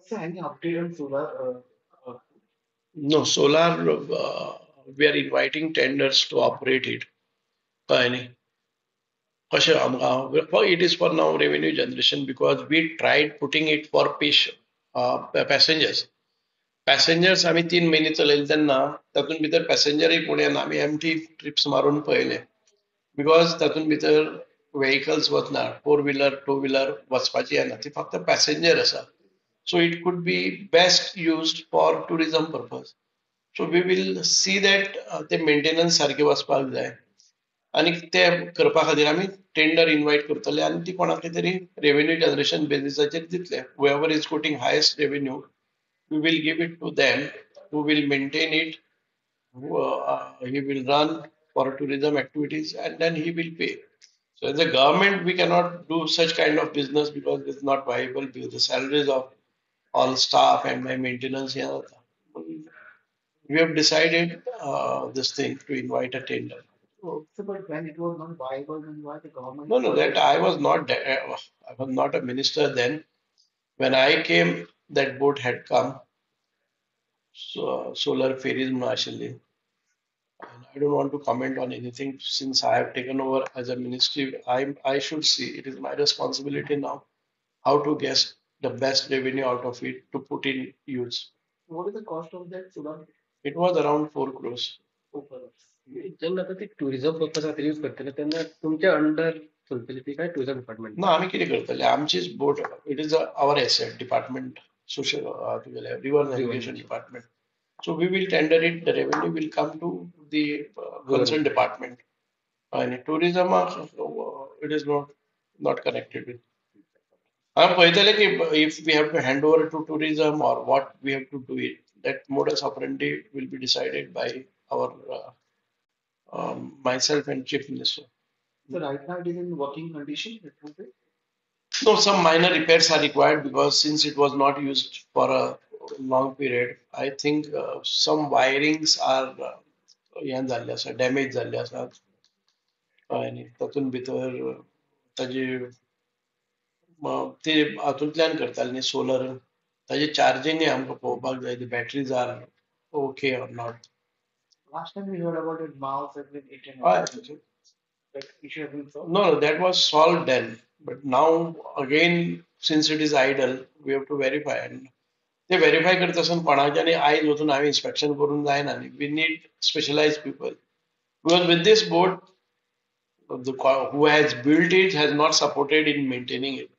So any update on solar? No, solar, we are inviting tenders to operate it. कळ्ळें न्ही? कशें आमकां it is for now revenue generation, because we tried putting it for passengers. Passengers आमी 3 म्हयने चलयले तेन्ना तातूंत भितर पॅसेंजरूय कोण येना. आमी एमटी ट्रिप्स मारून पळयले, because तातूंत भितर वेहिकल्स वतना, फोर व्हिलर, टू व्हिलर वचपाची येना, ती फक्त पॅसेंजर आसा. So it could be best used for tourism purpose. So we will see that ते मेंटेनन्स सारके वचपाक जाय आनी ते करपा खातीर आमी टेंडर इनवायट करतले आनी ती कोणाक तरी रेवेन्यू जनरेशन बेसिसाचेर दितले. Whoever is quoting highest revenue, we will give it to them, who will maintain it, who, he will run for tourism activities and then he will pay. So as a government, we cannot do such kind of business because it's not viable, because the salaries of all staff and my maintenance here. We have decided this thing to invite a tender. So, but when it was not viable, then why the government? No, that I was not a minister then. When I came, that boat had come. So, solar ferries म्हणून आशिल्ली. And I don't want to comment on anything since I have taken over as a ministry. I should see, it is my responsibility now how to get the best revenue out of it to put in use. What is the cost of that solar? It was around 4 crores. 4 crores. जेन्ना आतां ती tourism purpose खातीर use करतले तेन्ना तुमच्या under चलतली ती काय tourism department? ना, आमी कितें करतले, आमचीच boat, it is our asset, department, social, तुगेले river navigation department. So we will tender it, the revenue will come to the concern department. आनी टुरिझमाक it is not connected with. हांव पळयतले की if we have to hand over to tourism or what we have to do it, that modus operandi will be decided by our myself and Chief Minister. So right now it is in working condition, it would be? No, some minor repairs are required because since it was not used for a long period, I think some wirings are हें जाल्ले आसा, damage जाल्ले आसा आनी तातूंत भितर ताजी ते हातूंतल्यान करताले न्ही सोलर, ताजे चार्जींगय आमकां पळोवपाक जाय, batteries are okay or not. Last time we heard about it, mouse has been eaten. हय. That issue has been solved? No, that was solved then. But now again, since it is idle, we have to verify. And ते verify करता आसतना कोणाच्यानी आयज वचून हांवें inspection करूंक जायना न्ही. We need specialized people. Because with this boat, the who has built it has not supported in maintaining it.